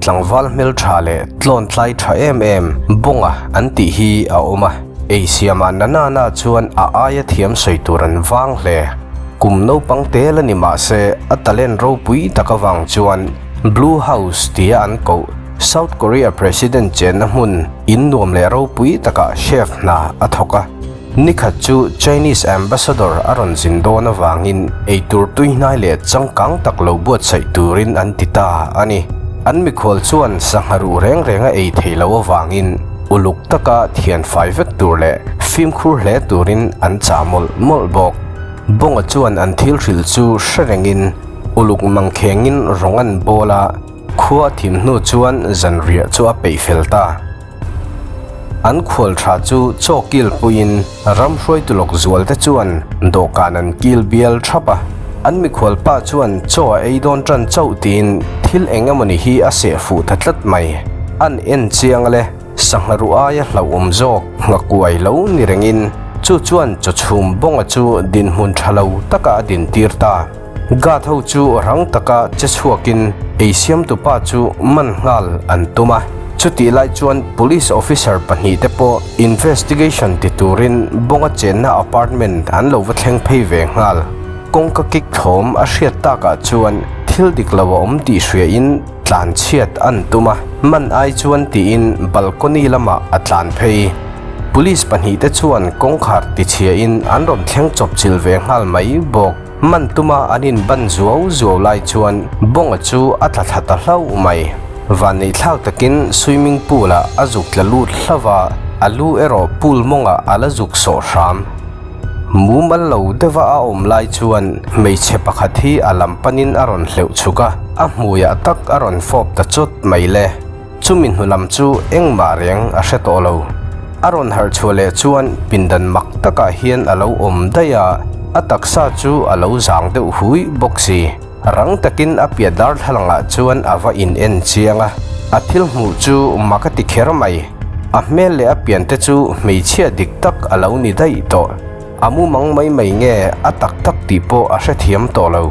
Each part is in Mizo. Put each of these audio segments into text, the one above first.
tlangval hmeltha leh tlawn tlai tha em em Bawnga an tih hi a awm a, ei siamah Nanana chuan a aia thiam sawi tur an vang hle. Kum naupang te la ni mah se a talent ropui tak avang chuan Blue House tia an koh South Korea President chenna hmun in nuam leh ropui takah chef hna a thawk a. Nikhat chu Chinese Ambassador a rawn zin dawn avangin eitur tuihnai leh changkang tak lo buatsaih turin an ti ta a ni. An mikhual chuan sangha ruh reng reng a ei thei lo avangin uluk taka thian fai vek tur leh fimkhur hle turin an chah mawlh mawlh bawk. Bawnga chuan an thil hrilh chu hre rengin uluk mangkhengin rawng an bawl a, khua a thim hnu chuan zanriah chu a peih fel ta. An khual tha chu chaw kil puiin ram hruaitu lawk zual te chuan dawhkan an kil bial thap a. An mikhual pa chuan chaw a ei dawn tan chauh tiin thil eng emawni hi a seh fuh ta tlat mai. An en chiang ale, sangha ruh aia hlauhawm zawk nghakuai lo ni rengin chu chuan chaw chhum bawnga chu dinhmun tha lo taka a dintir ta. Guard ho chu rang taka che chhuakin ei siamtupa chu man nghal an tum a. Chutih lai chuan Police officer pahnihte pawh investigation ti turin Bawnga chenna apartment an lo va thleng phei ve nghal. Kawngka kik thawm a hriat takah chuan thil dik lo a awm tih hriain tlan chhiat an tum a, man ai chuan tiin balcony lamah a tlan phei. Police pahnihte chuan kawngkhar tichhiain an rawn thleng chawpchilh ve nghal mai bawk. Man tuma an inban zuau zuau lai chuan Bawnga chu a tla thla ta hlauh mai. Vanneih thlak takin swimming pool ah a zuk tla lut hlauh a, a lu erawh pool mawngah a la zuk sawh hram. Mumal lo deuha a awm lai chuan hmeichhe pakhat hi a lam panin a rawn hleuh chhuk a, a hmuiah tak a rawn fawp ta chawt mai le. Chumi hnu lam chu engmah reng a hre tawh lo. A rawn harh chhuah leh chuan pindan mak takah hian a lo awm daih a, a taksa chu a lo zang deuh hui bawk si. Rang takin a piah darthlalangah chuan a va in en chiang a, a thil hmuh chu mak a ti kher mai. A hmel leh a pian te chu hmeichhia dik tak a lo ni daih tawh. A mumang mai mai nge a tak tak tih pawh a hrethiam tawh lo.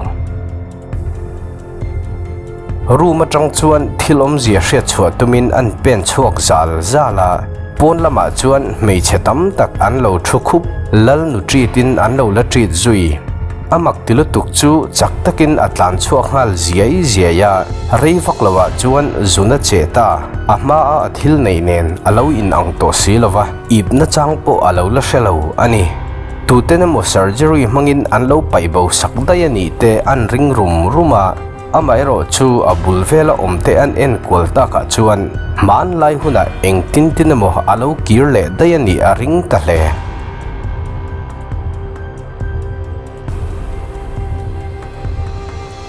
Room atang chuan thil awmzia hriat chhuah tumin an pen chhuak zal zal a, pawn lamah chuan hmeichhe tam tak an lo thu khup, lal nu treat in an lo la treat zui. A mak ti lutuk chu chak takin a tlan chhuak nghal ziai ziai a, rei vak loah chuan zun a cheh ta, a hmaa a thil neih nen a lo inang tawh si lova, ip nachang pawh a lo la hre lo a ni. Tuten emaw surgery hmangin an lo paih bo sak daih a nih te an ring rum rum a, amaherawh chu a bul vela awm te an en kual takah chuan hmanlai hunah engtin tin emaw a lo kir leh daih a nih a ring ta hle.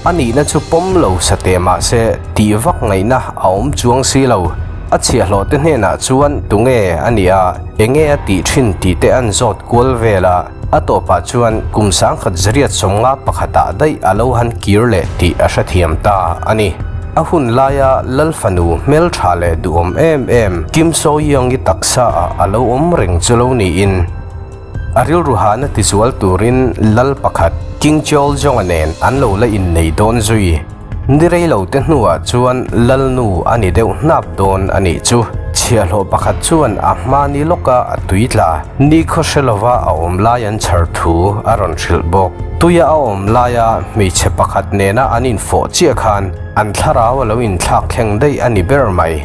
A nihna chu pawm lo sa teh mah se tih vak ngaihna a awm chuang si lo. A chhiahhlawh te hnenah chuan tunge a nih a, enge a tih thin tih te an zawt kual vel a, a tawpah chuan kum sangkhat zariat sawmnga pakhatah daih a lo han kir leh tih a hrethiam ta a ni. A hun laia Lal fanu hmeltha leh duhawm em em Kim So-young-i taksa ah a lo awm reng chu lo niin, A rilru hahna tizual turin lal pakhat King Cheoljong-a nen an lo la innei dawn zui. Ni rei lo te hnuah chuan lalnu a ni deuh hnap dawn a nih chu. Chhiahhlawh pakhat chuan a hma ni lawka a tui tla nikhaw hre lova a awm lai an chhar thu a rawn hrilh bawk. Tuia a awm laia hmeichhe pakhat nena an infawh chiah khan an thlarau a lo inthlak thleng daih a ni ber mai.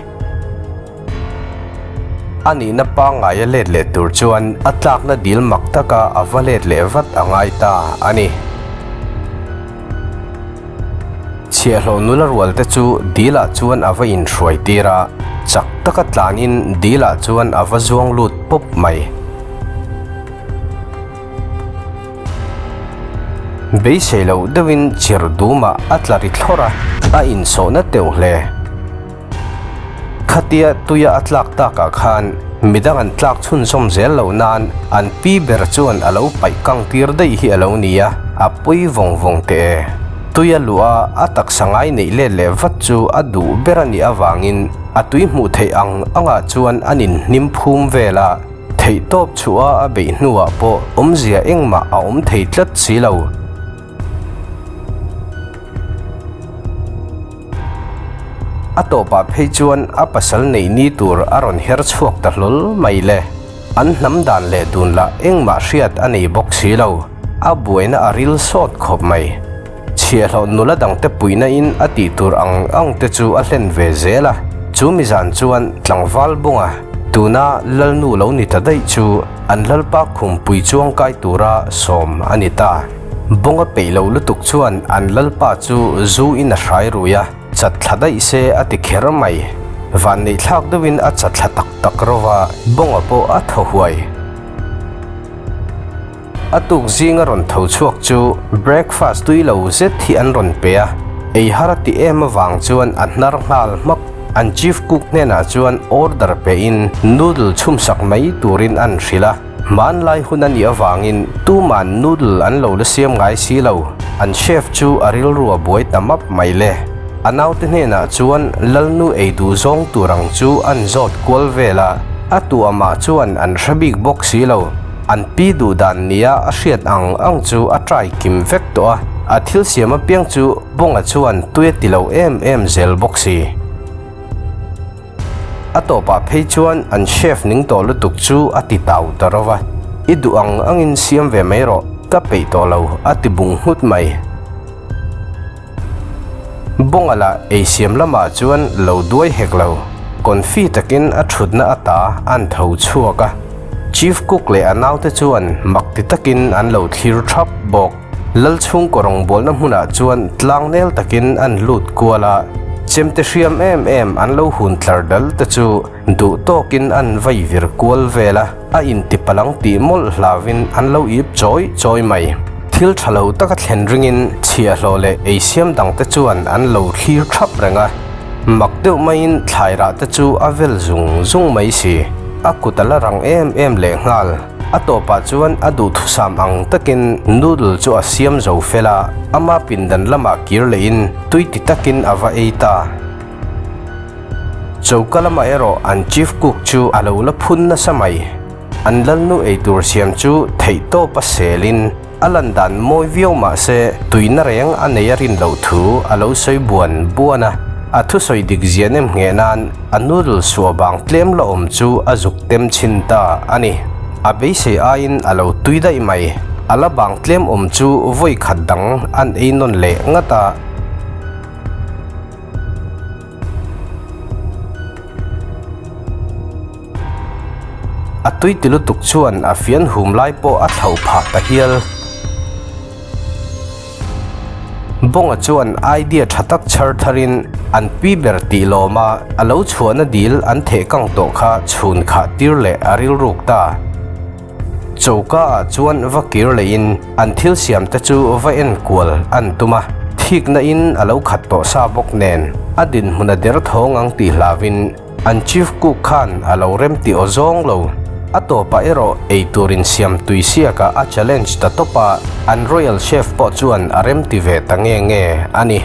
A nihna pangngai a let leh tur chuan a tlakna dil mak taka a va let leh vat a ngai ta a ni. Chhiahhlawh nula rual te chu dilah chuan a va inhruai tir a, chak taka tlanin dilah chuan a va zuang lut pawp mai. Beisei loh deuhin chir dumah a tla ri thlawrh a, a insawhna teuh hle. Khatia tuia a tlak takah khan midang an tlak chhunzawm zel loh nan an pi ber chuan a lo paih kang tir daih hi a lo ni a, a pui vawng vawng teh e. Tuia luh a a taksa ngai neih let leh vat chu a duh ber a nih avangin a tui hmuh theih ang angah chuan an inhnim phum vel a, theihtawp chhuah a a beih hnuah pawh awmzia engmah a awm thei tlat si lo. A tawpah phei chuan a pasal neih ni tur a rawn her chhuak ta hlawl mai le. An hnam dan leh dun lah engmah hriat a nei bawk si lo. A buaina a ril sawt khawp mai. Chhiahhlawh nula dangte puihna in a tih tur ang ang te chu a hlen ve zel a, chu mi zan chuan tlangval bunga tuna lalnu lo ni ta daih chu an lalpa khumpui chuang kai tura sawm a ni ta. Bunga peih lo lutuk chuan an lalpa chu zu in a hrai rui a, chat thla daih se a ti kher mai. Vanneihthlak deuhin a chat thla tak tak rova, bunga pawh a thaw huai. A tuk zinga rawn tho chhuak chu breakfast tui lo zet hi an rawn pe a, ei har a ti em avang chuan a hnar nghal hmak. An chief cook hnenah chuan order pein noodle chhumsak mai turin an hrilh a, hmanlai hun a nih avangin tuman noodle an lo la siam ngai si lo. An chef chu a rilru a buai ta map mai le. A naute hnenah chuan lalnu ei duh zawng tur ang chu an zawt kual vel a, a tuahmah chuan an hre bik bawk si lo. An pi duh dan nia a hriat ang ang chu a try kim vek tawh a, a thil siam apiang chu Bunga chuan tui a ti lo em em zel bawk si. A tawpah phei chuan an chef ning tawh lutuk chu a ti tau ta ro va, I duh ang angin siam ve mai rawh, ka peih tawh lo a ti bung nghut mai. Bunga lah ei siam lamah chuan lo duai hek lo, confi takin a thutna ata an tho chhuak a. Chief Cook leh a naute chuan mak ti takin an lo thlir thap bawk. Lal chhungkaw rawngbawlna hmunah chuan tlangnel takin an lut kual a, chemte hriam em em an lo hun tlar dal te chu duh tawkin an vai vir kual vel a. A inti palang tih mawlh hlauvin an lo ip chawi chawi mai. Thil tha lo taka thlen ringin chhiahhlawh leh eisiam dangte chuan an lo thlir thap reng a. Mak deuh maiin thlairah te chu a vel zung zung mai si. A kut a la rang em em lehnghal. A tawpah chuan a duhthusam ang takin noodle chu a siam zo fel a, ama pindan lamah kir lehin tui ti takin a va ei ta. Choka lamah erawh an chief cook chu a lo la phun nasa mai. An lalnu eitur siam chu theihtawp a selin a lan dan mawi viau mah se tuina reng a nei a rin loh thu a lo sawi buan buan a. A thusawi dik zian em ngheh nan a noodle suah bang tlem la awm chu a zuk tem chhin ta a ni. A beisei aiin a lo tui daih mai. A la bang tlem awm chu vawi khat dang an ei nawn leh ngat a. A tui ti lutuk chuan a fian hum lai pawh a thlauh phah ta hial. Bawnga chuan idea tha tak chhar tharin an pi ber tih lawma a lo chhuahna dil an theh kang tawh kha chhun khah tir leh a rilruk ta. Choka ah chuan va kir lehin an thil siam te chu va en kual an tum a, thikna in a lo khat tawh sa bawk nen a dinhmun a der thawng ang tih hlauvin an chief cook khan a lo rem tih aw zawng lo. A tawpah erawh ei tur in siam tui siakah a challenge ta tawp a, an royal chef pawh chuan a rem ti ve ta nge nge a ni.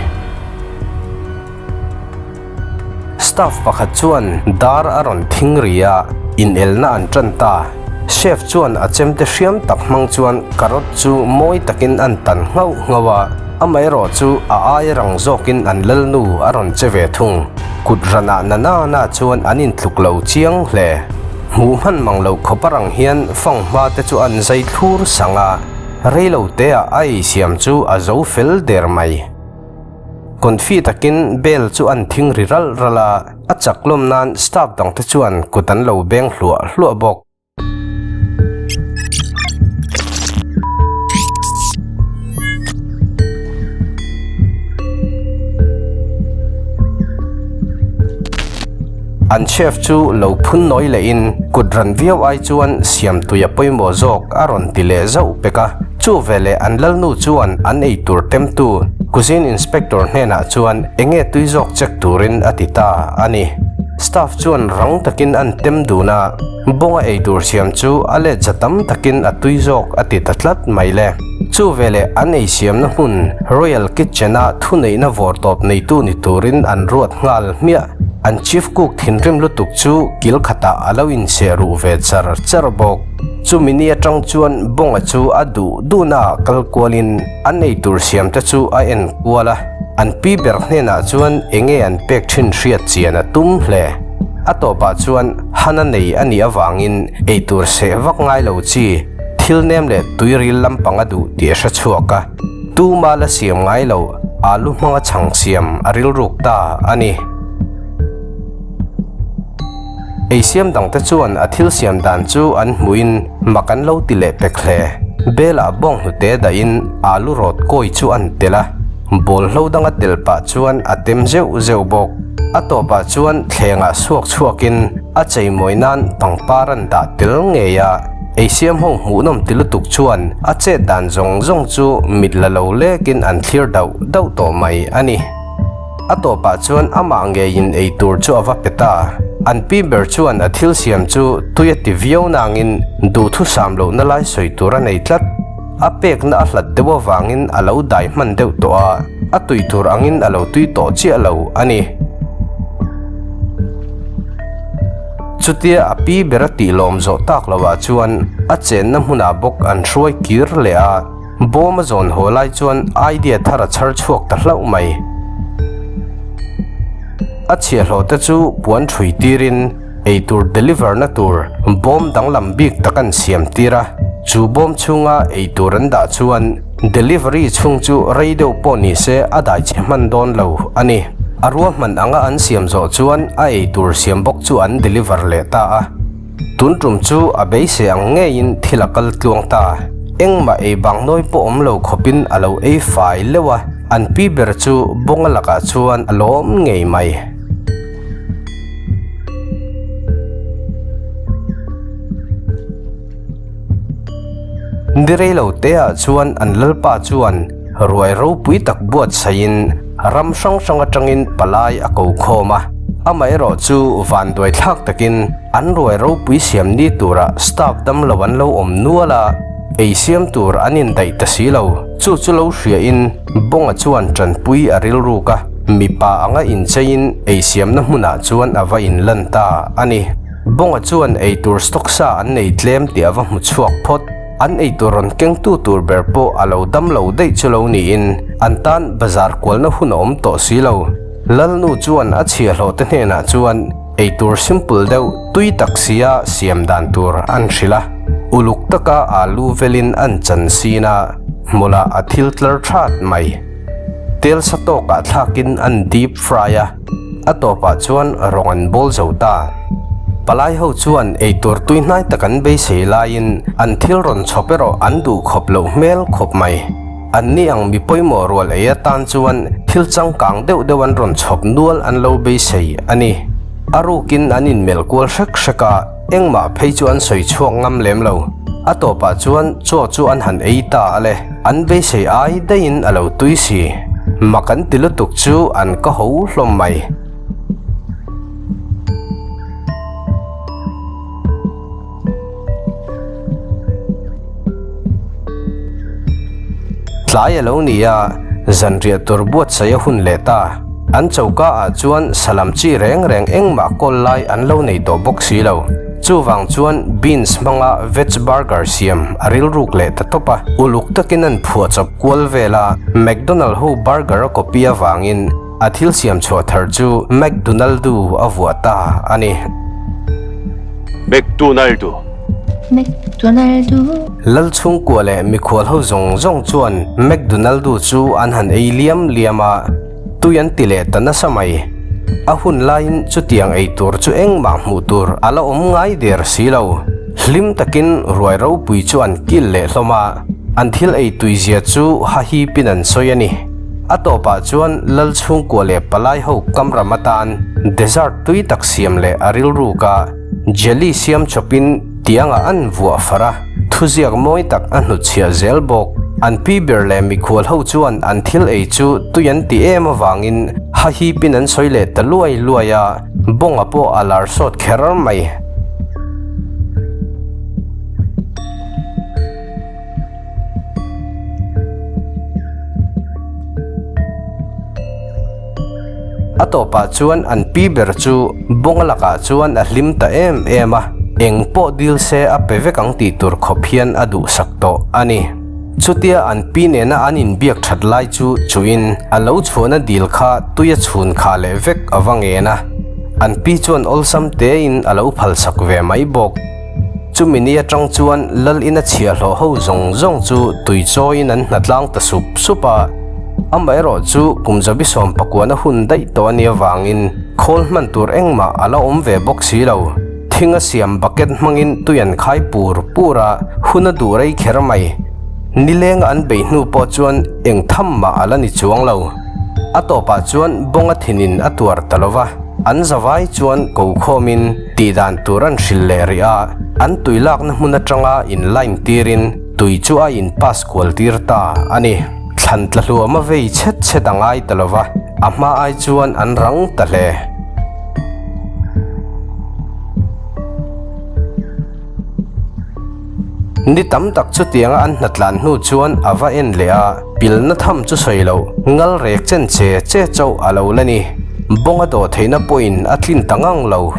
Staff pakhat chuan dar a rawn thing ri a, inelna an tan ta. Chef chuan a chemte hriam tak hmang chuan carrot chu mawi takin an tan nghauh nghauh a, amaherawh chu a aia rang zawkin an lalnu a rawn che ve thung. Kut ranah na na na chuan an intluk lo chiang hle. Hmuh hman mang loh khawp a rang hian fanghma te chu an zai thlur sang a, reilo teah a eisiam chu a zo fel der mai. Confi takin bell chu an thing ri ralh ralh a, a chak lawm nan staff dangte chuan kut an lo beng hluah hluah bawk. An chef chu lo phun nawi lehin kut ran viau ai chuan siam tui a pawimawh zawk a rawn ti leh zauh pek a. Chu veleh an lalnu chuan an eitur temtu Cuisine Inspector hnenah chuan enge tui zawk check turin a ti ta a ni. Staff chuan rang takin an tem dun a, Bawnga eitur siam chu a let za tam takin a tui zawk a ti ta tlat mai le. Chu veleh an ei siamna hmun Royal Kitchen-a thuneihna vawrtawp neitu ni turin an ruat nghal hmiah. An Chief Cook thinrim lutuk chu kil khatah a lo inseh ruh ve char char bawk. Chumi ni atang chuan Bawnga chu a duh duhnaah kal kualin an eitur siamte chu a en kual a. An pi ber hnenah chuan enge an pek thin hriat chian a tum hle. A tawpah chuan Hana nei a nih avangin eitur seh vak ngai lo chi thil nem leh tuiril lampang a duh tih a hre chhuak a. Tuma la siam ngai lo alu hmanga chhang siam a rilruk ta a ni. Eisiam dangte chuan a thil siam dan chu an hmuhin mak an lo ti leh pek hle. Bel-ah bawnghnute dahin alu rawt kawi chu an tel a, bawlhlo danga tel pah chuan a tem zeuh zeuh bawk. A tawpah chuan thlengah suak chhuakin a cheimawi nan pangpar an dah tel ngei a, eisiam ho hmuhnawm ti lutuk chuan a chet dan zawng zawng chu mit la lo lekin an thlir dauh dauh tawh mai a ni. A tawpah chuan amah ngeiin ei tur chu a va pe ta. An pi ber chuan a thil siam chu tui a ti viau nangin duhthusam lohna lai sawi tur a nei tlat. A pekna a hlat deuh avangin a lo dai hman deuh tawh a, a tui tur angin a lo tui tawh chiah lo a ni. Chutia a pi ber a tih lawm zawh tak lohah chuan a chenna hmunah bawk an hruai kir leh a. Bawm a zawn haw lai chuan idea thar a chhar chhuak ta hlauh mai. A chhiahhlawh te chu puan thui tirin eitur deliver na tur bawm danglam bik tak an siam tir a, chu bawm chhunga eitur an dah chuan delivery chhung chu rei deuh pawh ni se a dai chhe hman dawn lo a ni. A ruahman anga an siam zawh chuan a eitur siam bawk chu an deliver leh ta a. Tun tum chu a beisei ang ngeiin thil a kal tluang ta. Engmah ei bang nawi pawh awm lo khawpin a lo ei fai leuh a, an pi ber chu bawnga lakah chuan a lawm ngei mai. Ni rei lo teah chuan an lalpa chuan ruai ropui tak buatsaihin ram hrang hrang atangin palai a ko khawm a. Amaherawh chu vanduai thlak takin an ruai ropui siam ni turah staff damlo an lo awm nual a, ei siam tur an indaih ta si lo. Chu chu lo hriain Bawnga chuan tanpui a rilruk a, mipa anga incheiin ei siamna hmunah chuan a va inlan ta a ni. Bawnga chuan eitur stock sa an nei tlem tih a va hmu chhuak phawt. An eitur rawn kengtu tur ber pawh a lo dam lo daih chu lo niin an tan bazar kualna hun a awm tawh si lo. Lalnu chuan a chhiahhlawhte hnenah chuan eitur simple deuh tui tak sia siam dan tur an hrilh a. Uluk taka alu velin an chan sin a, hmulah a thil tlar that mai. Tel sa tawkah thlakin an deep fry a. A tawpah chuan rawng an bawl zo ta. Palai ho chuan eitur tui hnai tak an beisei laiin an thil rawn chhawp erawh an duh khawp loh hmel khawp mai. An ni ang mi pawimawh rual ei atan chuan thil changkang deuh deuh an rawn chhawp nual an lo beisei a ni. A rukin an inmelh kual hrek hrek a, engmah phei chu an sawi chhuak ngam lem lo. A tawpah chuan chaw chu an han ei ta a le, an beisei ai daihin a lo tui si. Mak an ti lutuk chu an ka ho hlawm mai. Tlai a lo ni a, zanriah tur buatsaih a hun leh ta. An choka ah chuan salam chi reng reng engmah kawl lai an lo nei tawh bawk si lo. Chuvang chuan beans hmanga veg burger siam a rilruk leh ta tawp a. Uluk takin an phuah chawp kual vel a, McDonald ho burger a copy avangin a thil siam chhuah thar chu McDonaldu a vuah ta a ni. McDonaldu. McDonaldu. Lal chhungkua leh mikhual ho zawng zawng chuan McDonaldu chu an han ei liam liam a, tui an ti leh ta nasa mai. A hun laiin chutiang ei tur chu engmah hmuh tur a la awm ngai der si lo. Hlim takin ruai ropui chu an kil leh hlawm a, an thil ei tui zia chu hahipin an sawi a ni. A tawpah chuan Lal chhungkua leh palai ho kamram atan dessert tui tak siam leh a rilruk a, jelly siam chawpin tiangah an vuah far a, thuziak mawi tak a hnutchhiah zel bawk. An pi ber leh mikhual ho chuan an thil ei chu tui an ti em avangin hahipin an sawi leh ta luai luai a, bawnga pawh a lar sawt kher mai. A tawpah chuan an pi ber chu bawnga lakah chuan a hlim ta em em a, eng pawh dil se a pe vek ang tih tur khawp hian a duhsak tawh a ni. Chutia an pi nena an inbiak that lai chu chuin a lo chhuahna dil kha tuia chhun khah leh vek a va ngen a, an pi chuan awlsam tein a lo phalsak ve mai bawk. Chumi ni atang chuan lal ina chhiahhlawh ho zawng zawng chu tui chawiin an hnatlang ta sup sup a, amaherawh chu kum zabi 19 na hun daih tawh a nih avangin khawl hman tur engmah a la awm ve bawk si lo. Thing a siam bucket hmangin tui an khai pur pur a, hun a duh rei kher mai. Nilenga an bei hnu pawh chuan eng tham mah a la ni chuang lo. A tawpah chuan bawnga thinin a tuar ta lo va, an zavai chuan ko khawmin tih dan tur an hrilh leh rih a, an tui lakna hmun atanga in line tirin tui chu a in pass kual tir ta a ni. Thlan tla hluam a vei chhet chhet a ngai ta lo va, a hma ai chuan an rang ta hle. Ni tam tak chutianga an hnatlan hnu chuan a va en leh a, pilna tham chu sawi loh, ngal rek chen che che chauh a lo la ni. Bawnga dawh theihna pawhin a tlin ta ngang lo.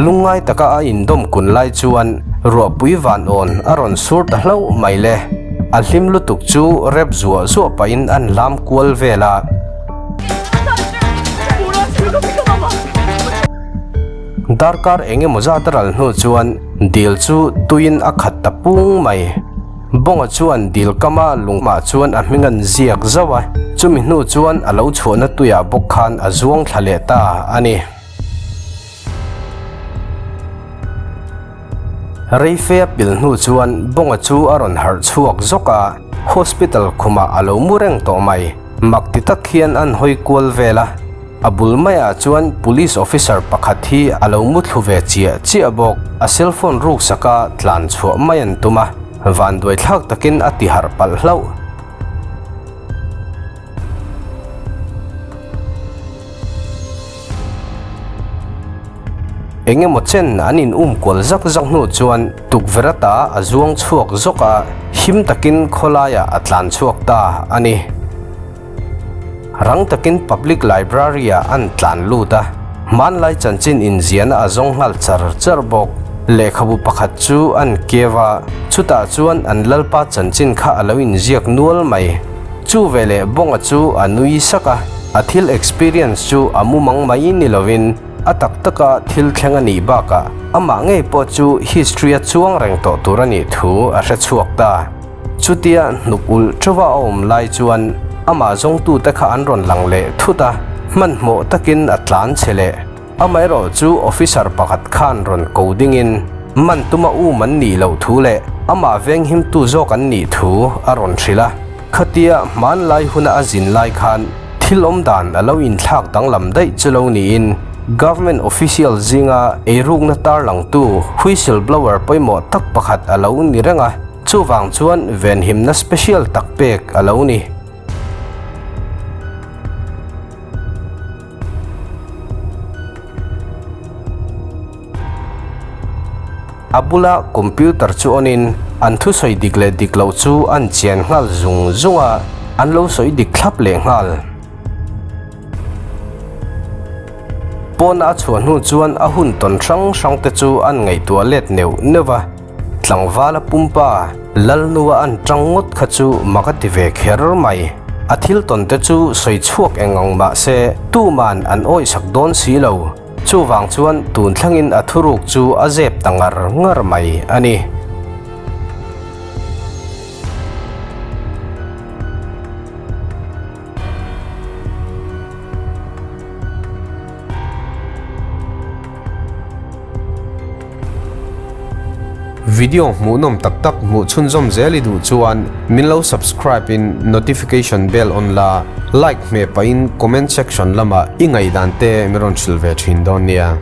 Lungngai taka a indawm kun lai chuan ruahpui van awn a rawn sur ta hlauh mai le. A hlim lutuk chu rep zuah zuah pahin an hlam kual vel a. Darkar eng emaw zat a ral hnu chuan dil chu tuiin a khat ta pung mai. Bawnga chuan dil kama lungmah chuan a hming an ziak zauh a, chumi hnu chuan a lo chhuahna tuiah bawk khan a zuang thla leh ta a ni. Reife a pil hnu chuan Bawnga chu a rawn harh chhuak zawk a, hospital khumah a lo mu reng tawh mai. Mak ti tak hian an hawi kual vel a, a bul maiah chuan police officer pakhat hi a lo mu thlu ve chiah chiah bawk. A cell phone ruk saka tlan chhuah mai an tum a, vanduai thlak takin a ti harh palh hlauh. Eng emaw chen an in um kual zak zak hnu chuan tukverh ata a zuang chhuak zawk a, him takin khawlaiah a tlan chhuak ta a ni. Rang takin Public Library-ah an tlan lut a, hmanlai chanchin inziahna a zawng nghal char char bawk. Lehkhabu pakhat chu an keu a, chutah chuan an lalpa chanchin kha a lo inziak nual mai. Chu veleh Bawnga chu a nui sak a, a thil experience chu a mumang mai ni lovin a tak taka thil thleng a nih bakah amah ngei pawh chu history a chuang reng tawh tur a nih thu a hre chhuak ta. Chutia hnuk ulh teuh a awm lai chuan amah zawngtute kha an rawn lang leh thut a, hmanhmawh takin a tlan che leh. Amaherawh chu officer pakhat khan rawn ko dingin man tuma um an nih loh thu leh amah venghimtu zawk an nih thu a rawn hrilh a. Khatia hmanlai huna a zin lai khan thil awm dan a lo inthlak danglam daih chu lo niin government official zinga eirukna tarlangtu whistle blower pawimawh tak pakhat a lo ni reng a, chuvang chuan venhimna special tak pek a lo ni. A bula computer chu on in an thusawi dik leh dik loh chu an chian nghal zung zung a, an lo sawi dik thlap leh nghal. Pawna a chhuah hnu chuan a hun tawn hrang hrang te chu an ngaihtuah let neuh neuh a. Tlangvala pumpa Lalnua an tang ngawt kha chu mak a ti ve kher mai. A thil tawn te chu sawi chhuak eng ang mah se tuman an awihsak dawn si lo. Chuvang chuan tun thlangin a thuruk chu a zep ta ngar ngar mai a ni. Video hmuhnawm tak tak hmuh chhunzawm zel i duh chuan min lo subscribe in notification bell on la, like hmeh pahin comment section lamah i ngaihdan te min rawn hrilh ve thin dawn nia.